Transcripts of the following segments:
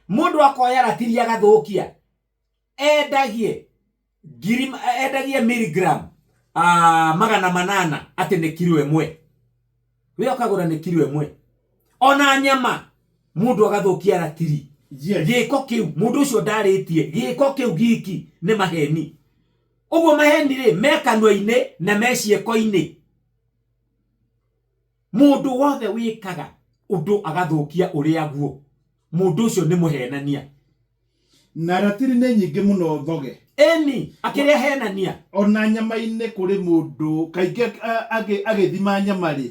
Mũndũ akoya ratiri agathũkia, endagie ngiri, endagie milligram 800 atĩ nĩ kiro ĩmwe, we ũkagũra nĩ kiro ĩmwe. Ona nyama mũndũ agathũkia ratiri. Gĩko kĩu mũndũ ũcio ndarĩtie, gĩko kĩu giki nĩ maheni. Ũguo maheni rĩ, me kanua-inĩ na me ciĩko-inĩ. Mũndũ wothe wĩkaga ũndũ agathũkia ũrĩa guo, mũndũ ũcio nĩ mũhenania. Na ratiri nĩ nyingĩ mũno thoge. Ĩni, akĩrĩa henania. Ona nyama-inĩ kũrĩ mũndũ kaingĩ agĩthima nyama rĩ,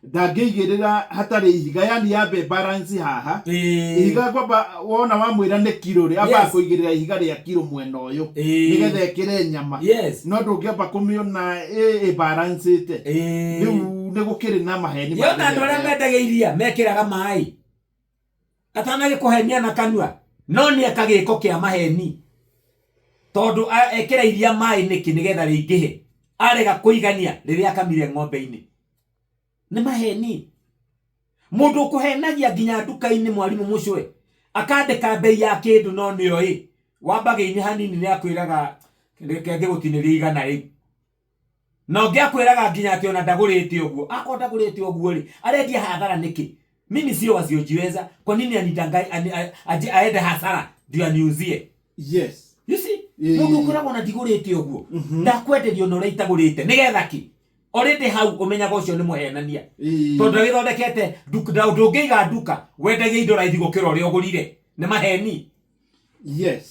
ndangĩigĩrĩra hatarĩ ihiga, yani yambe balance haha. Ihiga kwamba wona wamwĩra nĩ kiro rĩ, ambaga kũigĩrĩra ihiga rĩa kiro mwena ũyũ nĩgetha ĩkĩre nyama. No ndũngĩamba kũmĩona ĩ balancĩte. Rĩu nĩ gũkĩrĩ na maheni ma Yona andũ arĩa mĩthemba ĩyo. mendagia iria mekĩraga maĩ. Atanagĩkũhenia na kanua, no nĩ eka gĩko kĩa maheni. Tondũ ekĩra iria maĩ nĩkĩ nĩgetha rĩingĩhe. Arega kũigania rĩrĩa akamire ng'ombe-inĩ. Nĩ maheni. Mũndũ ũkũhenagia nginya nduka-inĩ mwarimũ mũcwe, akandĩka mbei ya kĩndũ no nĩoĩ. Wambagĩ-inĩ hanini nĩ akwĩraga reke ngĩgũtinĩrie 100 rĩu. Na ũngĩ akwĩraga nginya atĩ ona ndagũrĩte ũguo. Akorwo ndagũrĩte ũguo rĩ, arendia hathara nĩkĩ? Mimi sio wasiojiweza, kwa nini anidangai, ani, a, aje, aende hasara ndio aniuzie? You see? Mũndũ ũkoragwo na ndigũrĩte ũguo. Ndakwenderia ona ũrĩa itagũrĩte. Nĩgetha kĩ? Already hau ũmenyaga ũcio nĩ mũhenania. Tondũ agĩthondekete nduka, ndũngĩiga nduka wendagie indo raithi gũkĩra ũrĩa ũgũrire. Nĩ maheni. Nĩ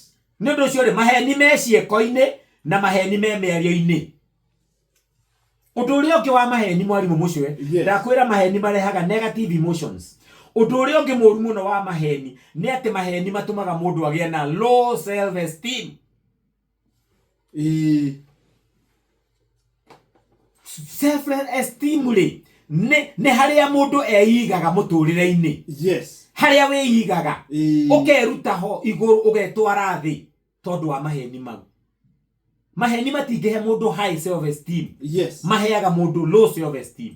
ũndũ ũcio rĩ, maheni me ciĩko-inĩ na maheni me mĩario-inĩ. Ũndũ ũrĩa ũngĩ wa maheni mwarimũ mũcwe, ndakwĩra maheni marehaga negative emotions. Ũndũ ũrĩa ũngĩ mũru mũno wa maheni nĩ atĩ maheni matũmaga mũndũ agĩe na low self esteem. Self esteem rĩ, nĩ harĩa mũndũ eigaga mũtũrĩre-inĩ. Harĩa wĩigaga. Ũkeruta ho igũrũ ũgetwara thĩ tondũ wa maheni mau. Maheni matingĩhe mũndũ high self esteem. Maheaga mũndũ low self esteem.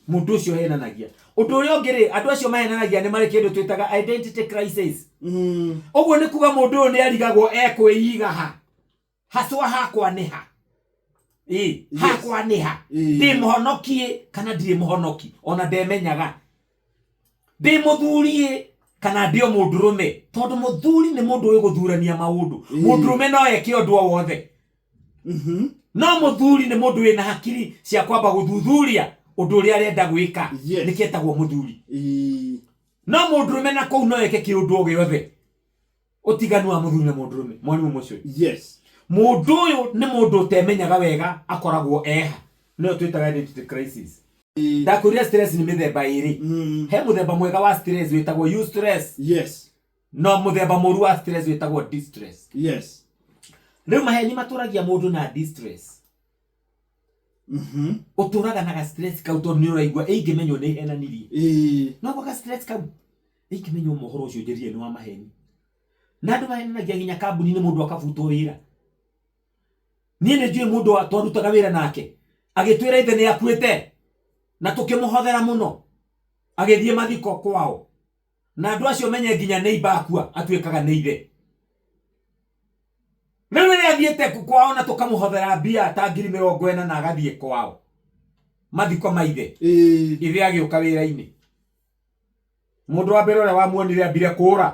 Mũndũ ũcio henanagia. Ũndũ ũrĩa ũngĩ rĩ, andũ acio mahenanagia nĩ marĩ kĩndũ twĩtaga identity crisis. Ũguo nĩ kuga mũndũ ũyũ nĩ arigagwo ekwĩiga ha. Haswa hakwa nĩ ha. Hakwa nĩ ha. Ndĩ mũhonokie kana ndirĩ mũhonoki, ona ndemenyaga. Ndĩ mũthuri kana ndĩ o mũndũrũme, tondũ mũthuri nĩ mũndũ ũĩ gũthurania maũndũ. Mũndũrũme no eke ũndũ o wothe. No mũthuri nĩ mũndũ wĩna hakiri cia kwamba gũthuthuria ũndũ ũrĩa arenda gwĩka. Nĩkĩo etagwo mũthuri. No mũndũrũme na kũu no eke kĩũndũ o gĩothe. Ũtiganu wa mũthuri na mũndũrũme, mwarimũ mũcio. Mũndũ ũyũ nĩ mũndũ ũtemenyaga wega akoragwo eha. Nĩyo twĩtaga identity crisis. Ndakwĩrire stress nĩ mĩthemba ĩrĩ. He mũthemba mwega wa stress wĩtagwo eustress. No mũthemba mũru wa stress wĩtagwo distress. Rĩu maheni matũragia mũndũ na distress. Ũtũraga na ga stress kau tondũ nĩ ũraigua ĩingĩmenywo nĩ henanirie. No gwa ga stress kau ĩingĩmenywo mohoro ũcio njĩrire nĩ wa maheni. Na andũ mahenanagia nginya kambuni-inĩ mũndũ akabutwo wĩra. Niĩ nĩ njũĩ mũndũ twarutaga wĩra nake agĩtwĩra ithe nĩ akuĩte na tũkĩmũhothera mũno, agĩthiĩ mathiko kwao na andũ acio menye nginya nĩ imba akua atuĩkaga nĩ ithe. Rĩu rĩrĩa athiĩte kwao na tũkamũhothera mbia ta ngiri mĩrongo ĩna na agathiĩ kwao mathiko ma ithe, ithe agĩũka wĩra-inĩ. Mũndũ wa mbere ũrĩa wamuonire ambire kũũra.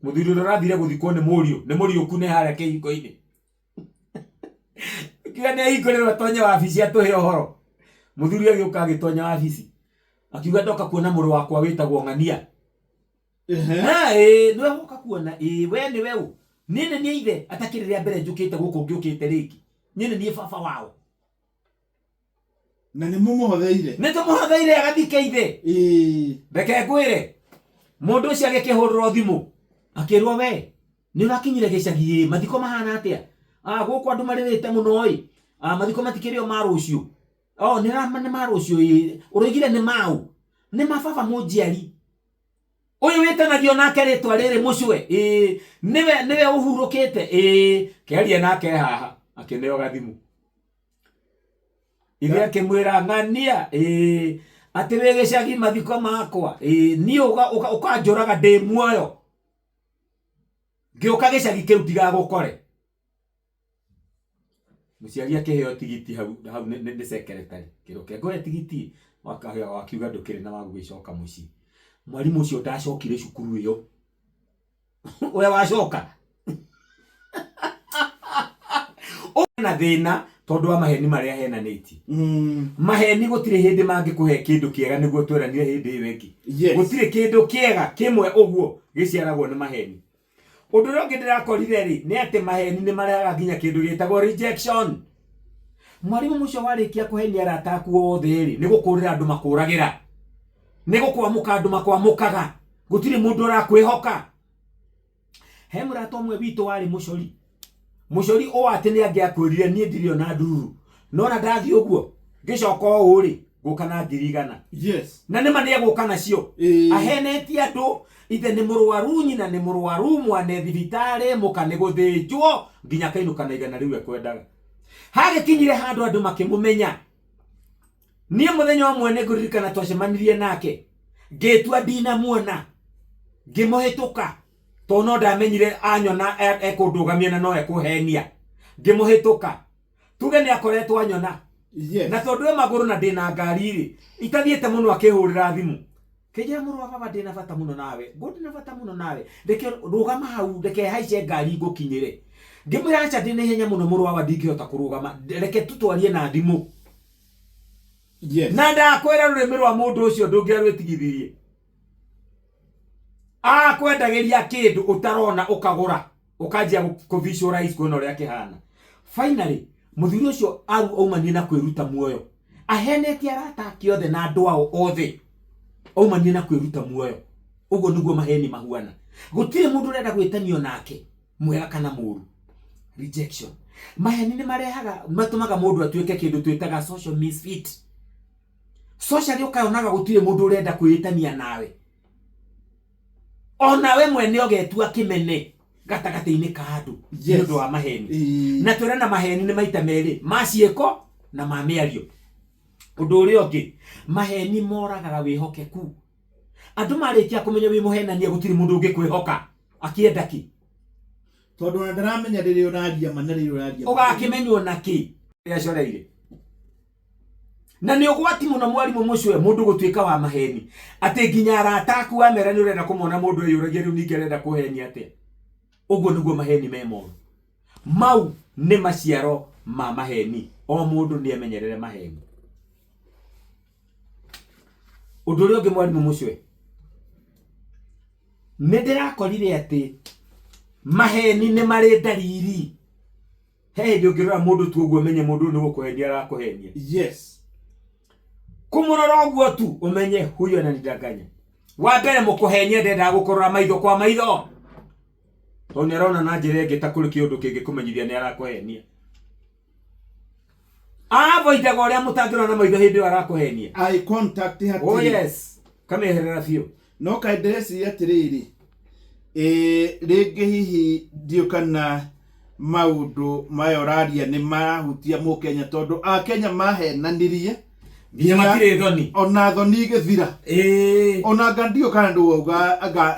Mũthuri ũrĩa ũrathire gũthikwo nĩ mũriũ, nĩ mũriũku nĩ harĩa kĩhingo-inĩ. Kiuga nĩ ahingũrĩrwo atonye wabici atũhe ũhoro. Mũthuri agĩũka agĩtonya wabici. Akiuga ndoka kuona mũrũ wakwa wĩtagwo Ng'ania. Nĩwe woka kuona? We nĩwe ũ? Niĩ nĩ niĩ ithe, atakĩrĩ rĩa mbere njũkĩte gũkũ ngĩũkĩte rĩngĩ. Niĩ nĩ niĩ baba wao. Na nĩ mũmũhotheire? Nĩ tũmũhotheire agathike ithe. Reke ngwĩre, mũndũ ũcio agĩkĩhũrĩrwo thimũ, akĩrwo we, nĩ ũrakinyire gĩcagi ĩ, mathiko mahana atĩa? Gũkũ andũ marĩrĩte mũno ĩ. Mathiko matikĩrĩ o ma rũciũ. O, nĩ ra, nĩ ma rũciũ ĩ. Ũroigire nĩ maũ? Nĩ ma baba mũnjiari. Ũyũ wĩtanagio nake rĩtwa rĩrĩ mũcwe? Ĩ, nĩwe ũhurũkĩte? Ĩ, kĩaria nake haha, akĩneo gathimũ. Ithe akĩmwĩra ng'ania, ĩ, atĩ wĩ gĩcagi mathiko makwa? Ĩ, niĩ ũkanjũraga ndĩ muoyo. Ngĩũka gĩcagi kĩu ndigagũkore. Mũciari akĩheo tigiti hau hau nĩ secretary. Kĩrũke ngũhe tigiti wakiuga ndũkĩrĩ na wa gũgĩcoka mũciĩ. Mwarimũ ũcio ndacokire cukuru ĩyo. Ũrĩa wacoka. Na thĩna tondũ wa maheni marĩa ahenanĩtie. Maheni gũtirĩ hĩndĩ mangĩkũhe kĩndũ kĩega nĩguo tweranire hĩndĩ ĩyo ĩngĩ. Gũtirĩ kĩndũ kĩega kĩmwe ũguo gĩciaragwo nĩ maheni. Ũndũ ũrĩa ũngĩ ndĩrakorire rĩ nĩ atĩ maheni nĩ marehaga nginya kĩndũ gĩtagwo rejection. Mwarimũ mũcio warĩkia kũhenia arata aku othe rĩ nĩ gũkũrĩra andũ makũragĩra, nĩ gũkwamũka andũ makwamũkaga, gũtirĩ mũndũ ũrakwĩhoka. He mũrata ũmwe witũ warĩ mũcori, mũcori ũũ atĩ nĩ angĩakwĩrire niĩ ndirĩ ona ndururu, no na ndathiĩ ũguo ngĩcoka ũũ rĩ ngũka na 100,000. Na nĩma nĩ egũka nacio. Ahenetie andũ ithe nĩ mũrwaru, nyina nĩ mũrwaru, mwana e thibitarĩ, mũka nĩ gũthĩnjwo, nginya akainũka na 100 rĩu ekwendaga. Hagĩkinyire handũ andũ makĩmũmenya. Niĩ mũthenya ũmwe nĩ ngũririkana twacemanirie nake, ngĩtua ndinamuona, ngĩmũhĩtũka tondũ no ndamenyire anyona ekũndũgamia na no ekũhenia, ngĩmũhĩtũka. Tuge nĩ akoretwo anyona. Na tondũ e magũrũ na ndĩna ngari rĩ, itathiĩte mũno akĩhũrĩra thimũ. Kĩnjĩra mũrũ wa baba ndĩna bata mũno nawe, ngũ ndĩna bata mũno nawe, reke rũgama hau, reke haice ngari ngũkinyĩre. Ngĩmwĩra aca ndĩna ihenya mũno mũrũ wa baba ndingĩhota kũrũgama, reke tũtwarie na thimũ. Na ndakwĩra rũrĩmĩ rwa mũndũ ũcio ndũngĩarwĩtigithirie. Akwendagĩria kĩndũ ũtarona ũkagũra, ũkanjia kũ visualize kuona ũrĩa kĩhana. Finally, mũthuri ũcio aumanie na kwĩruta muoyo. Ahenetie arata ake othe na andũ ao othe. Aumanie na kwĩruta muoyo. Ũguo nĩguo maheni mahuana. Gũtirĩ mũndũ ũrenda gwĩtanio nake, mwega kana mũru. Rejection. Maheni nĩ marehaga, matũmaga mũndũ atuĩke kĩndũ twĩtaga social misfit. Socially ũkayonaga gũtirĩ mũndũ ũrenda kwĩĩtania nawe. Onawe mwene ũgetua kĩmene gatagatĩ-inĩ ka andũ nĩ ũndũ wa maheni. Na twĩrana maheni nĩ maita merĩ, ma ciĩko na ma mĩario. Ũndũ ũrĩa ũngĩ, maheni moragaga wĩhokeku. Andũ marĩkia kũmenya wĩ mũhenania gũtirĩ mũndũ ũngĩkwĩhoka. Akĩenda kĩ? Tondũ ona ndaramenya rĩrĩa ũraria ma na rĩrĩa ũraria. Ũgakĩmenywo na kĩ? Rĩacoreire. Na nĩ ũgwati mũno mwarimũ mũcwe mũndũ gũtuĩka wa maheni. Atĩ nginya arata aku wamera nĩ ũrenda kũmona mũndũ eyũragia rĩu ningĩ arenda kũhenia atĩa. Ũguo nĩguo maheni me moru. Mau nĩ maciaro ma maheni. O mũndũ nĩ emenyerere maheni. Ũndũ ũrĩa ũngĩ mwarimũ mũcwe, nĩ ndĩrakorire atĩ maheni nĩ marĩ ndariri. He hĩndĩ ũngĩrora mũndũ tu ũguo ũmenye mũndũ ũyũ nĩ gũkũhenia arakũhenia. Kũmũrora ũguo tu ũmenye huyu ananidanganya. Wa mbere mũkũhenia ndendaga gũkũrora maitho kwa maitho. Tondũ nĩ arona na njĩra ĩngĩ ta kũrĩ kĩũndũ kĩngĩkũmenyithia nĩ arakũhenia. Avoidaga ũrĩa mũtangĩrora na maitho hĩndĩ ĩyo arakũhenia. Eye contact hatirĩ. Oh yes. Kamĩeherera biũ. No kaĩ ndĩreciria atĩrĩrĩ, rĩngĩ hihi ndiũ kana maũndũ maya ũraria nĩ marahutia mũkenya tondũ akenya mahenanirie nginya matirĩ thoni, ona thoni igĩthira. Ona anga ndiũ kana ndũgauga anga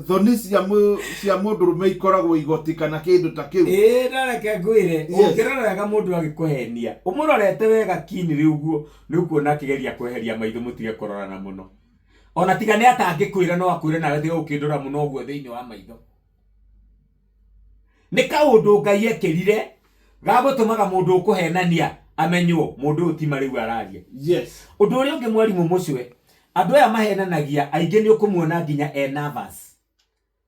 thoni cia mũndũrũme ikoragwo igoti kana kĩndũ ta kĩu. Na reke ngwĩre, ũngĩrora wega mũndũ agĩkũhenia, ũmũrorete wega kinĩ ũguo, nĩ ũkuona akĩgeria kweheria maitho mũtige kũrorana mũno. Ona tiga nĩ atangĩkwĩra no akwĩre nawe tiga gũkĩndora mũno ũguo thĩinĩ wa maitho. Nĩ kaũndũ Ngai ekĩrire ga gũtũmaga mũndũ ũkũhenania amenywo mũndũ ũyũ ti ma rĩu araria. Ũndũ ũrĩa ũngĩ mwarimũ mũcwe, andũ aya mahenanagia aingĩ nĩ ũkũmuona nginya e nervous.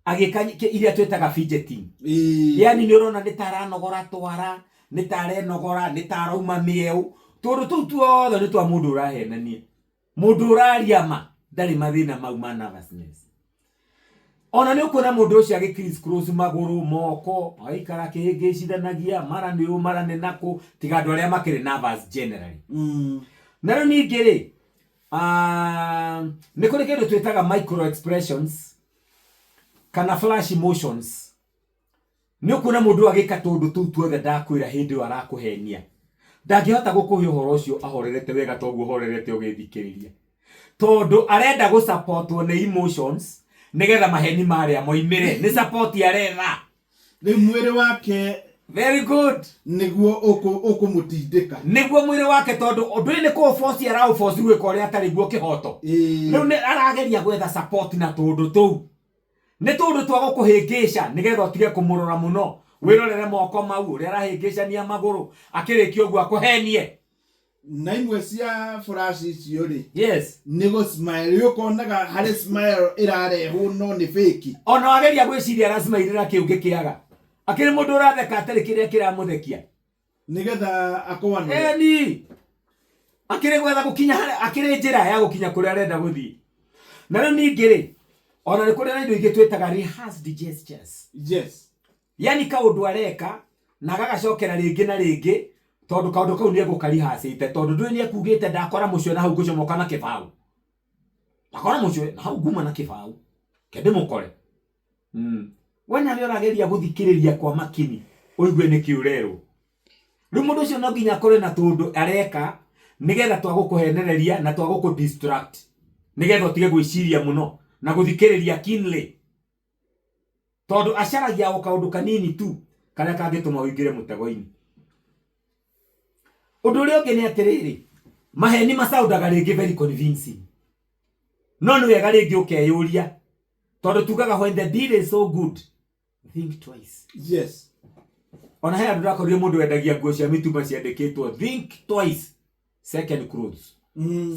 Agĩka iria twĩtaga fidgeting. Yani nĩ ũrona nĩ ta aranogora twara, nĩ ta arenogora, nĩ ta arauma mĩeũ. Tũndũ tũu tuothe nĩ twa mũndũ ũrahenania. Mũndũ ũraria ma ndarĩ mathĩna mau ma nervousness. Ona nĩ ũkuona mũndũ ũcio agĩ criss cross magũrũ, moko, agaikara akĩhĩngĩcithanagia, mara nĩ ũũ, mara nĩ nakũ, tiga andũ arĩa makĩrĩ nervous generally. Na rĩu ningĩ rĩ, nĩ kũrĩ kĩndũ twĩtaga micro expressions kana flash emotions. Nĩ ũkuona mũndũ agĩka tũndũ tũu tuothe ndakwĩra hĩndĩ ĩyo arakũhenia. Ndangĩhota gũkũhe ũhoro ũcio ahorerete wega ta ũguo ũhorerete ũgĩthikĩrĩria. Tondũ arenda gũsupportwo nĩ emotions Nĩgetha maheni marĩa moimĩre. Nĩ support aretha. Rĩu mwĩrĩ wake Very good. Nĩguo ũkũmũtindĩka. Nĩguo mwĩrĩ wake, tondũ ũndũ ũyũ nĩ kũũboci, araũboci gwĩka ũrĩa atarĩ guo kĩhoto. Rĩu nĩ arageria gwetha support na tũndũ tũu nĩ tũndũ twa gũkũhĩngĩca nĩgetha ũtige kũmũrora mũno, wĩrorere moko mau ũrĩa arahĩngĩcania magũrũ, akĩrĩkia ũguo akũhenie. Na imwe cia flash icio rĩ, nĩ gũ smile, rĩ ũkonaga harĩ smile ĩrarehwo no nĩ fake. Ona wageria gwĩciria aracmairĩra kĩu ngĩkĩaga, akĩrĩ mũndũ ũratheka atarĩ kĩrĩa kĩramũthekia. Nĩgetha akwanũre. Eni akĩrĩ gwetha gũkinya harĩa akĩrĩ njĩra ya gũkinya kũrĩa arenda gũthiĩ. Na rĩu ningĩ rĩ, ona nĩ kũrĩ na indo ingĩ twĩtaga rehearsed gestures. Yani kaũndũ areka na gagacokera rĩngĩ na rĩngĩ, tondũ kaũndũ kau nĩ egũkarihacĩte, tondũ ndũĩ nĩ ekugĩte ndakora mũcwe na hau ngũcomoka na kĩbaũ, ndakora mũcwe na hau nguma na kĩbaũ ke ndĩmũkore. We nawe ũrageria gũthikĩrĩria kwa makini ũigue nĩkĩ ũrerwo. Rĩu mũndũ ũcio no nginya akorwe na tũndũ areka nĩgetha twa gũkũhenereria na twa gũkũ distract, nĩgetha ũtige gwĩciria mũno na gũthikĩrĩria keenly, tondũ acaragia o kaũndũ kanini tu karĩa kangĩtũma ũingĩre mũtego-inĩ. Ũndũ ũrĩa ũngĩ nĩ atĩrĩrĩ, maheni macaundaga rĩngĩ very convincing, no nĩ wega rĩngĩ ũkeyũria, tondũ tugaga when the deal is so good, think twice. Ona he andũ ndakorire mũndũ wendagia nguo cia mitumba ciandĩkĩtwo "Think twice second clothes",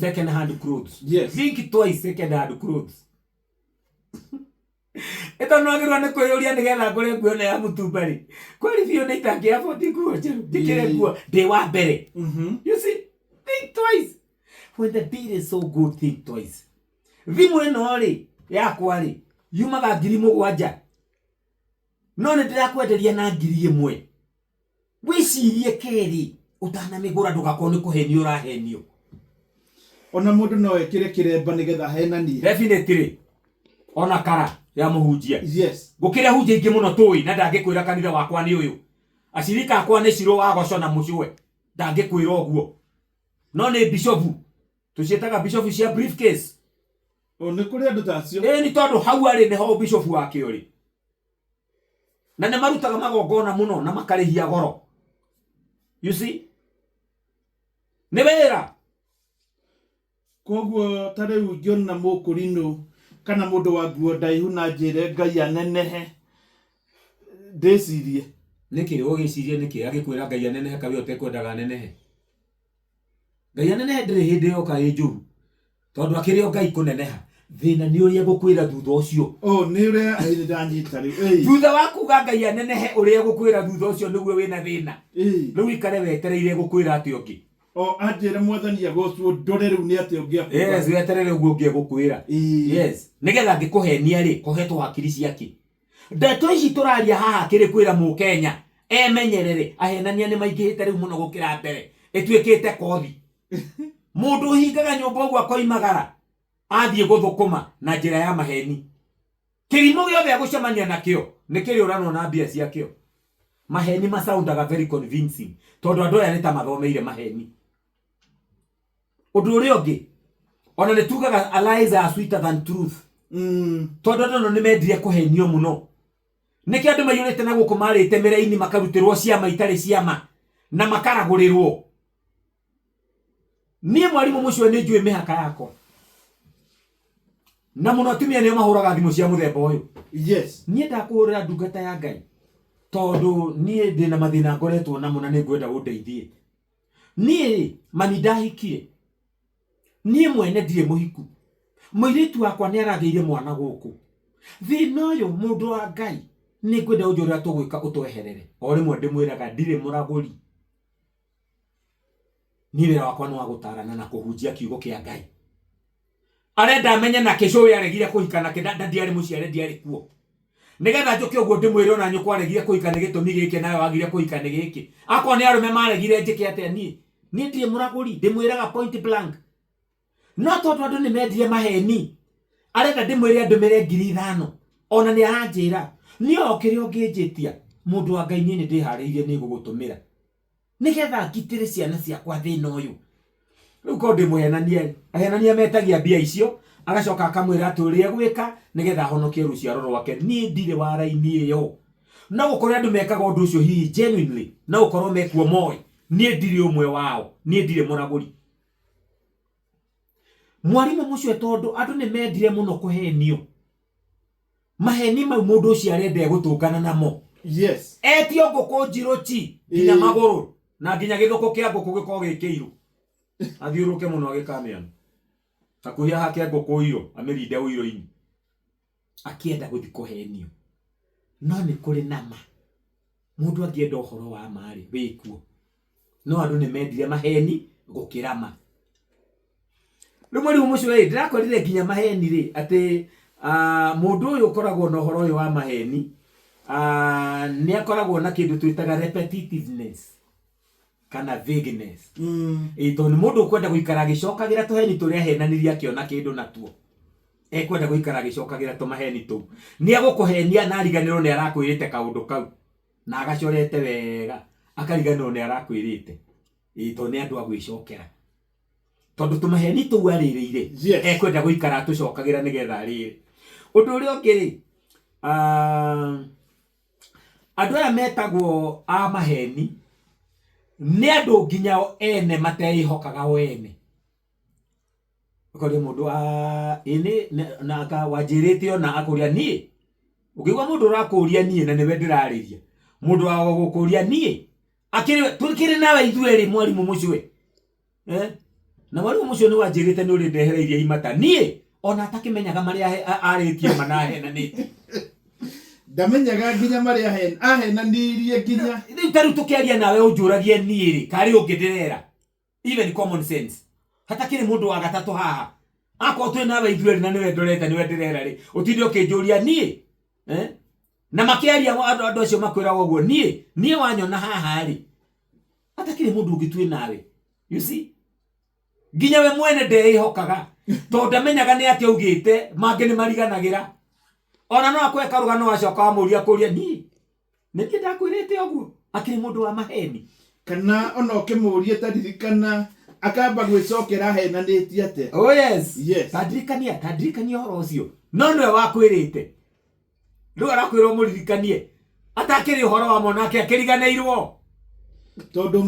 second hand clothes. Think twice second hand clothes. Ĩto nwagĩrĩirwo nĩ kwĩyũria, nĩgetha ngũre nguo ĩno ya mũtumba rĩ, kweri biũ nĩ itangĩ afford nguo njerũ, njĩkĩre nguo ndĩ wa mbere? You see, think twice. When the deal is so good, think twice. Thimũ ĩno rĩ yakwa rĩ, yumaga 7,000, no nĩ ndĩrakwenderia na 1,000. Wĩcirie kerĩ ũtanamĩgũra, ndũgakorwo nĩ kũhenio ũrahenio. Ona mũndũ no ekĩre kĩremba nĩgetha ahenanie. Definitely, ona kara ya mũhunjia. Gũkĩrĩ hunjia ingĩ mũno tũĩ na ndangĩkwĩra kanitha wakwa nĩ ũyũ, acirika akwa nĩ Cirũ wa Goco na Mũcũe, ndangĩkwĩra ũguo, no nĩ bishofu, tũciĩtaga bishofu cia briefcase. O nĩ kũrĩ andũ ta acio. Ĩĩ, nĩ tondũ hau arĩ nĩho bishofu wake ũrĩ, na nĩ marutaga magongona mũno na makarĩhia goro. You see, nĩ wĩra. Koguo ta rĩu ingĩona mũkũrinũ kana mũndũ wa nguo ndaihu na njĩre Ngai anenehe, ndĩcirie. Nĩkĩ ũgĩcirie? Nĩkĩ agĩkwĩra Ngai anenehe kawe ũtekwendaga anenehe? Ngai anenehe ndĩrĩ hĩndĩ yoka ĩ njũru, tondũ akĩrĩ o Ngai kũneneha. Thĩna nĩ ũrĩa gũkwĩra thutha ũcio. O nĩ ũrĩa ĩ, ndanyita rĩu. Ĩĩ. Thutha wa kuga Ngai anenehe, ũrĩa gũkwĩra thutha ũcio nĩguo wĩna thĩna. Rĩu ikare wetereire gũkwĩra atĩ ũngĩ. O anjĩre Mwathani agocwo, ndore rĩu nĩ atĩa ũngĩ akuga. Yes, weterere ũguo ũngĩ egũkwĩra. Yes, nĩgetha angĩkũhenia rĩ, kohetwo hakiri ciake. Ndeto ici tũraria haha kĩrĩ kwĩra mũkenya emenyerere, ahenania nĩ maingĩhĩte rĩu mũno gũkĩra mbere, ĩtuĩkĩte kothi. Mũndũ ũhingaga nyũmba ũguo akoimagara athiĩ gũthũkũma na njĩra ya maheni, kĩrimũ gĩothe agũcemania nakĩo nĩ kĩrĩũranwo na mbia ciakĩo. Maheni masoundaga very convincing, tondũ andũ aya nĩ ta mathomeire maheni. Ũndũ ũrĩa ũngĩ, ona nĩ tugaga lies are sweeter than truth, tondũ andũ nĩ mendire kũhenio mũno. Nĩkĩo andũ maiyũrĩte na gũkũ marĩte mĩraini, makarutĩrwo ciama itarĩ ciama na makaragũrĩrwo. Niĩ mwarimũ mũcio nĩ njũĩ mĩhaka yakwa, na mũno atumia nĩo mahũraga thimũ cia mũthemba ũyũ. Niĩ ndakũhũrĩra ndungata ya Ngai tondũ niĩ ndĩna mathĩna ngoretwo namo na nĩ ngwenda ũndeithie. Niĩ rĩ, mami ndahikire, niĩ mwene ndirĩ mũhiku, mũirĩtu wakwa nĩ aragĩire mwana gũkũ. Thĩna ũyũ, mũndũ wa Ngai, nĩ ngwenda ũnjũre ũrĩa tũgwĩka ũtweherere. O rĩmwe ndĩmwĩraga ndirĩ mũragũri, niĩ wĩra wakwa nĩ wa gũtarana na kũhunjia kiugo kĩa Ngai. Arenda amenye na kĩcũĩ aregire kũhika na kĩnda ndiarĩ mũciare, ndiarĩ kuo, nĩgetha njũke ũguo ndĩmwĩre ona nyũkwa aregire kũhika nĩ gĩtũmi gĩkĩ, nawe wagire kũhika nĩ gĩkĩ. Akorwo nĩ arũme maregire, njĩke atĩa niĩ? Niĩ ndirĩ mũragũri, ndĩmwĩraga point blank. No tondũ andũ nĩ mendire maheni, arenda ndĩmwĩre andũmĩre 5,000. Ona nĩ aranjĩra niĩ o kĩrĩa ũngĩnjĩtia, mũndũ wa Ngai, niĩ nĩ ndĩharĩirie, nĩ ngũgũtũmĩra nĩgetha ngitĩre ciana ciakwa thĩna ũyũ. Rĩu korwo ndĩ mũhenania, ahenania metagia mbia icio Agacoka akamwĩra atĩ ũrĩa egwĩka nĩgetha ahonokie rũciaro rwake. Niĩ ndirĩ wa raini ĩyo. No gũkorwo andũ mekaga ũndũ ũcio hihi genuinely, no gũkorwo mekuo moĩ. Niĩ ndirĩ ũmwe wao, niĩ ndirĩ mũragũri. Mwarimũ mũcio tondũ andũ nĩ mendire mũno kũhenio. Maheni mau mũndũ ũcio arenda egũtũngana namo. Yes. Etio ngũkũ njirũ chi nginya magũrũ na nginya gĩthũkũ kĩa ngũkũ gĩkorwo gĩ kĩirũ. Athiũrũke mũno agĩkamĩona. Hakuhĩ ahake ngũkũ ũiro, amĩrinde ũiro-inĩ. Akĩenda gũthiĩ kũhenio. No nĩ kũrĩ na ma. Mũndũ angĩenda ũhoro wa ma rĩ, wĩkuo. No andũ nĩ mendire maheni gũkĩra ma. Rĩu mwarimũ mũcio rĩ, ndĩrakorire nginya maheni rĩ, atĩ mũndũ ũyũ ũkoragwo na ũhoro ũyũ wa maheni, nĩ akoragwo na kĩndũ twĩtaga repetitiveness kana vagueness. Ĩĩ, tondũ nĩ mũndũ ũkwenda gũikara agĩcokagĩra tũheni tũrĩa ahenanirie akĩona kĩndũ natuo. Ekwenda gũikara agĩcokagĩra tũmaheni tũu. Nĩ egũkũhenia na ariganĩrwo nĩ arakwĩrĩte kaũndũ kau. Na agacorete wega, akariganĩrwo nĩ arakwĩrĩte. Ĩĩ, tondũ nĩ andũ a gwĩcokera. Tondũ tũmaheni tũu arĩrĩire, Yes. ekwenda gũikara atũcokagĩra nĩgetha arĩre. Ũndũ ũrĩa ũngĩ rĩ, andũ aya metagwo a maheni nĩ andũ nginya o ene mateĩhokaga o ene. Ũkoria mũndũ, ĩ nĩ, na anga wanjĩrĩte ona akũria niĩ. Ũngĩigua mũndũ ũrakũria niĩ na nĩwe ndĩrarĩria, mũndũ wa gũkũria niĩ, akĩrĩ, tũkĩrĩ nawe ithuĩ erĩ mwarimũ mũcwe. Na mwarimũ mũcio nĩ wanjĩrĩte nĩ ũrĩ ndehereirie imata niĩ, ona atakĩmenyaga marĩa arĩtie mana ahenanĩtie. Ndamenyaga nginya marĩa ahenanirie nginya. Rĩu ta rĩu tũkĩaria nawe ũnjũragie niĩ rĩ, karĩ ũngĩ ndĩrera. Even common sense. Hatakĩrĩ mũndũ wa gatatũ haha. Akorwo twĩ nawe ithuĩ erĩ na nĩwe ndorete nĩwe ndĩrera rĩ, ũtinde ũkĩnjũria niĩ. Na makĩaria andũ acio makwĩraga ũguo, niĩ, niĩ wanyona haha rĩ. Hatakĩrĩ mũndũ ũngĩ twĩ nawe. You see? Nginya we mwene ndeĩhokaga. Tondũ ndamenyaga nĩ atĩa augĩte, mangĩ nĩ mariganagĩra. Ona no akũhe karũgano acoka wamũria kũria niĩ. Nĩ niĩ ndakwĩrĩte ũguo, akĩrĩ mũndũ wa maheni. Kana ona ũkĩmũria taririkana akamba gwĩcokera ahenanĩtie atĩa. Oh yes. Yes. Tandirikania, tandirikania ũhoro ũcio. No nĩwe wakwĩrĩte. Rĩu arakwĩra ũmũririkanie. Atakĩrĩ ũhoro wa mwana akĩriganĩirwo. Tondũ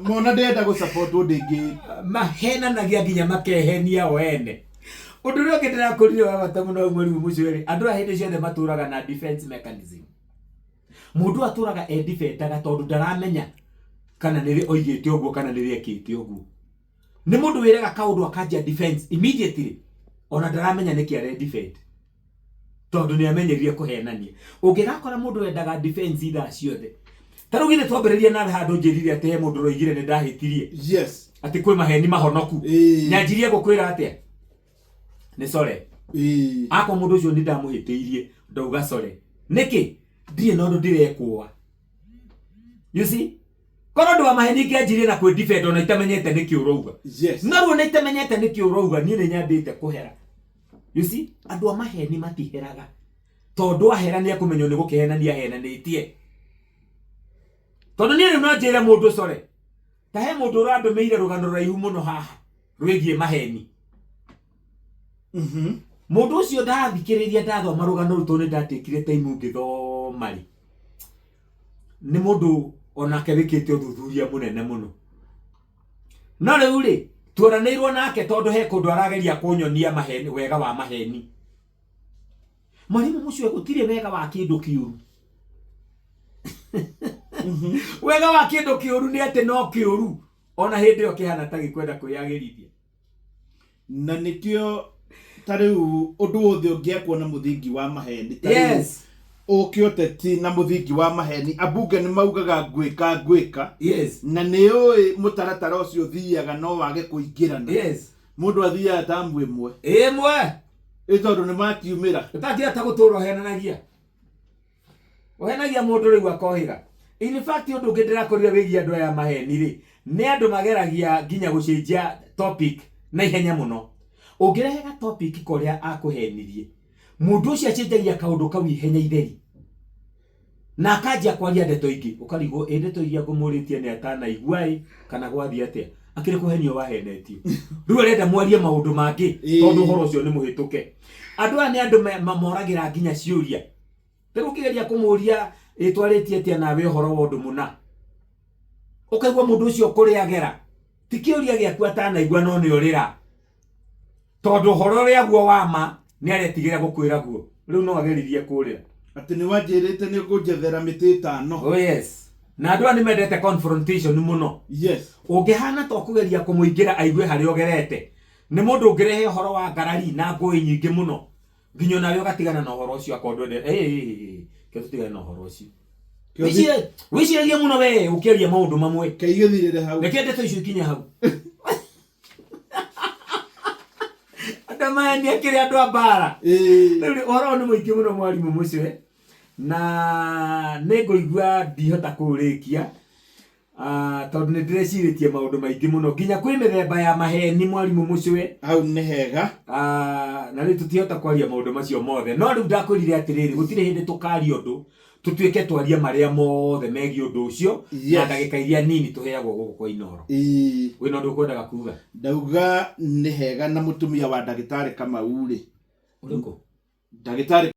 mwana ndenda gũsupportwo ndĩngĩ. Mahenanagia nginya makehenia o ene. Ũndũ ũrĩa ũngĩ ndĩrakũrire wa bata mũno mwarimũ mũcio rĩ, andũ aya hĩndĩ ciothe matũraga na defense mechanism. Mũndũ atũraga e defendaga tondũ ndaramenya kana nĩrĩ oigĩte ũguo kana nĩrĩ ekĩte ũguo. Nĩ mũndũ wĩraga kaũndũ akanjia defense immediately, ona ndaramenya nĩkĩ are defend. Tondũ nĩ amenyerire kũhenania. Ũngĩgakora mũndũ wendaga defense ithaa ciothe. Ta rĩu githĩ twambĩrĩria nawe handũ njĩrire atĩ he mũndũ ũroigire nĩ ndahĩtirie. Yes. Atĩ kwĩ maheni mahonoku. Nyanjirie gũkwĩra atĩa? Nĩ sorry. Akwa mũndũ ũcio nĩ ndamũhĩtĩirie, ndauga sorry. Nĩkĩ? Ndirĩ na ũndũ ndĩrekũa. You see? Korwo ũndũ wa maheni ngĩanjirie na kwĩ defend ona itamenyete nĩkĩ ũrauga. Yes. No rĩu ona itamenyete nĩkĩ ũrauga, niĩ nĩ nyambĩte kũhera. You see? Andũ a maheni matiheraga. Tondũ ahera nĩ ekũmenywo nĩ gũkĩhenania ahenanĩtie. Tondũ niĩ rĩu no njĩre mũndũ sorry. Ta he mũndũ ũrandũmĩire rũgano rũraihu mũno haha rwĩgiĩ maheni. Mũndũ ũcio ndathikĩrĩria ndathoma rũgano rũu tondũ nĩ ndatekire time ngĩthoma rĩ. Nĩ mũndũ onake wĩkĩte ũthuthuria mũnene mũno. No rĩu rĩ, tuoranĩirwo nake tondũ he kũndũ arageria kũnyonia maheni, wega wa maheni. Mwarimũ mũcio gũtirĩ wega wa kĩndũ kĩũru. Wega wa kĩndũ kĩũru nĩ atĩ no kĩũru ona hĩndĩ ĩyo kĩhana ta gĩkwenda kwĩyagĩrithia. Na nĩkĩo ta rĩu ũndũ wothe ũngĩakwo na mũthingi wa maheni, ta rĩu Yes. ũke ũteti na mũthingi wa maheni, ambunge nĩ maugaga ngwĩka ngwĩka. Yes. Na nĩ ũĩ mũtaratara ũcio ũthiaga no wage kũingĩrana. Yes. Mũndũ athiaga tamu ĩmwe. Ĩmwe. Ĩ tondũ nĩ makiumĩra. Ũtangĩhota gũtũra ũhenanagia. Ũhenagia mũndũ rĩu akohĩga. In fact ũndũ ũngĩ ndĩrakorire wĩgiĩ andũ aya maheni rĩ, nĩ andũ mageragia nginya gũcenjia topic na ihenya mũno. Ũngĩrehe ga topic korĩa akũhenirie, mũndũ ũcio acenjagia kaũndũ kau ihenya itheri. Na akanjia kwaria ndeto ingĩ, ũkarigwo ĩ ndeto iria ngũmũrĩtie nĩ atanaigua ĩ, kana gwathiĩ atĩa. Akĩrĩ kũhenio wahenetio. Rĩu arenda mwarie maũndũ mangĩ tondũ ũhoro ũcio nĩ mũhĩtũke. Andũ aya nĩ andũ moragĩra nginya ciũria. Rĩu ũkĩgeria kũmũria ĩtwarĩtie atĩa nawe ũhoro wa ũndũ mũna, ũkaigua mũndũ ũcio kũrĩa agera ti kĩũria gĩaku atanaigua no nĩ orĩra, tondũ ũhoro ũrĩa guo wa ma nĩ aretigĩra gũkwĩra guo. Rĩu no ageririe kũrĩra. Atĩ nĩ wanjĩrĩte nĩ ũkũnjethera mĩtĩ ĩtano. Oh yes. Na andũ aya nĩ mendete confrontation mũno. Yes. Ũngĩhana ta ũkũgeria kũmũingĩra aigue harĩa ũgerete, nĩ mũndũ ũngĩrehe ũhoro wa ngarari na ngũĩ nyingĩ mũno, nginya onawe ũgatigana na ũhoro ũcio akorwo ndwendete. Ĩ, ĩ, ĩ, ĩ, reke tũtigane na ũhoro ũcio. Wĩciragie mũno we ũkĩaria maũndũ mamwe. Reke igĩthirĩre hau. Reke ndeto icio ikinye hau. Andũ maya nĩ akĩrĩ andũ a mbara. Rĩu ũhoro ũyũ nĩ mũingĩ mũno mwarimũ mũcwe, na nĩ ngũigua ndihota kũũrĩkia, tondũ nĩ ndĩrecirĩtie maũndũ maingĩ mũno, nginya kwĩ mĩthemba ya maheni mwarimũ mũcwe. Hau nĩ hega. Na rĩu tũtihota kwaria maũndũ macio mothe, no rĩu ndakwĩrire atĩrĩrĩ, gũtirĩ hĩndĩ tũkaria ũndũ tũtuĩke twarie marĩa mothe megiĩ ũndũ ũcio na ndagĩka iria nini tũheagwo gũkũ kwa Inooro. Wĩna ũndũ ũkwendaga kuga? Ndauga nĩ hega na mũtumia wa ndagĩtarĩ Kamau rĩ. Ũrĩkũ? Ndagĩtarĩ